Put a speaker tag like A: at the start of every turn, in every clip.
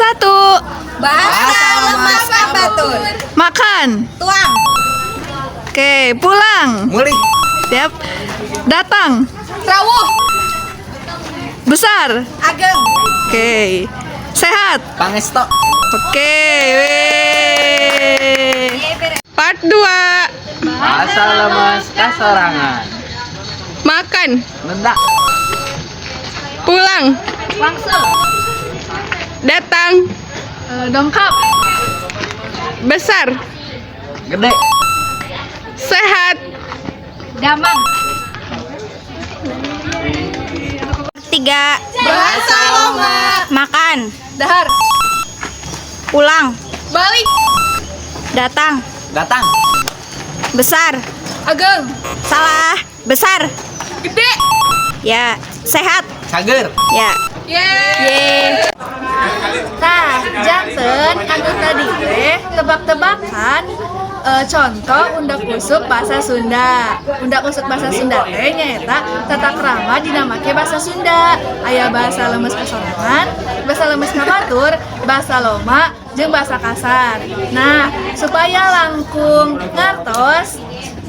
A: 1.
B: Basa lemes ka batur.
A: Makan.
B: Tuang.
A: Oke, pulang.
C: Mulih.
A: Siap. Datang.
B: Rawuh.
A: Besar.
B: Ageng.
A: Oke. Sehat.
C: Pangesto.
A: Oke. Weh.
D: Part 2.
C: Basa lemes kasorangan.
D: Makan.
C: Nedak.
D: Pulang.
A: Wangsul.
D: Datang.
A: Dongkap.
D: Besar.
C: Gede.
D: Sehat.
A: Damang.
B: 3. Bahasa loma. Makan.
A: Dahar.
B: Pulang.
A: Balik.
B: Datang.
C: Datang.
B: Besar.
A: Ageng.
B: Salah. Besar.
A: Gede.
B: Ya. Sehat.
C: Cager.
B: Ya.
A: Yeay. Tah, janten anu tadi teh tebak-tebakan contoh undak usuk bahasa Sunda. Undak usuk bahasa Sunda teh nyaeta tata krama dina make bahasa Sunda. Aya bahasa lemes kasorangan, bahasa lemes ka batur, bahasa loma, jeung bahasa kasar. Nah, supaya langkung ngartos,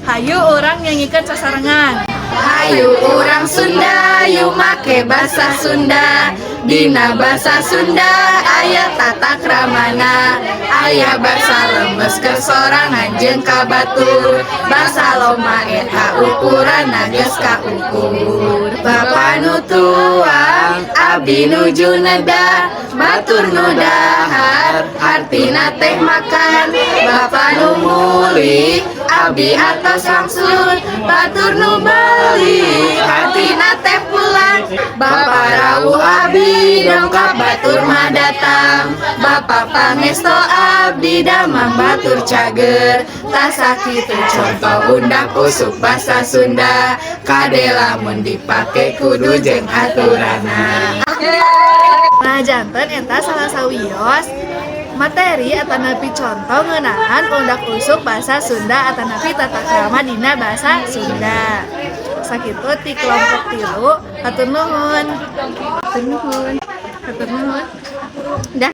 A: hayu urang nyanyikeun sasarengan.
D: Hayu urang Sunda, yu make basa Sunda. Dina basa Sunda aya tata kramana. Aya basa lemes kesorangan jeung ka batur. Basa loma eta ukuranna geus kaukur. Bapa nu tuang, abdi nuju nedah. Batur nu dahar, artina teh makan. Bapa nu mulih, abdi atos wangsul. Batur nu balik, artina teh pulang. Bapa rawuh, abdi dongkap, batur mah datang. Bapa pangesto, abdi damang, batur cager. Tah, sakitu contoh undak usuk basa Sunda. Kade lamun dipake kudu jeung aturanna.
A: Nah, janten eta salah sawios materi atanapi contoh ngeunaan undak usuk bahasa Sunda atanapi tata krama dina bahasa Sunda. Sakitu ti kelompok 3, hatur nuhun. Hatur nuhun. Hatur nuhun. Dah.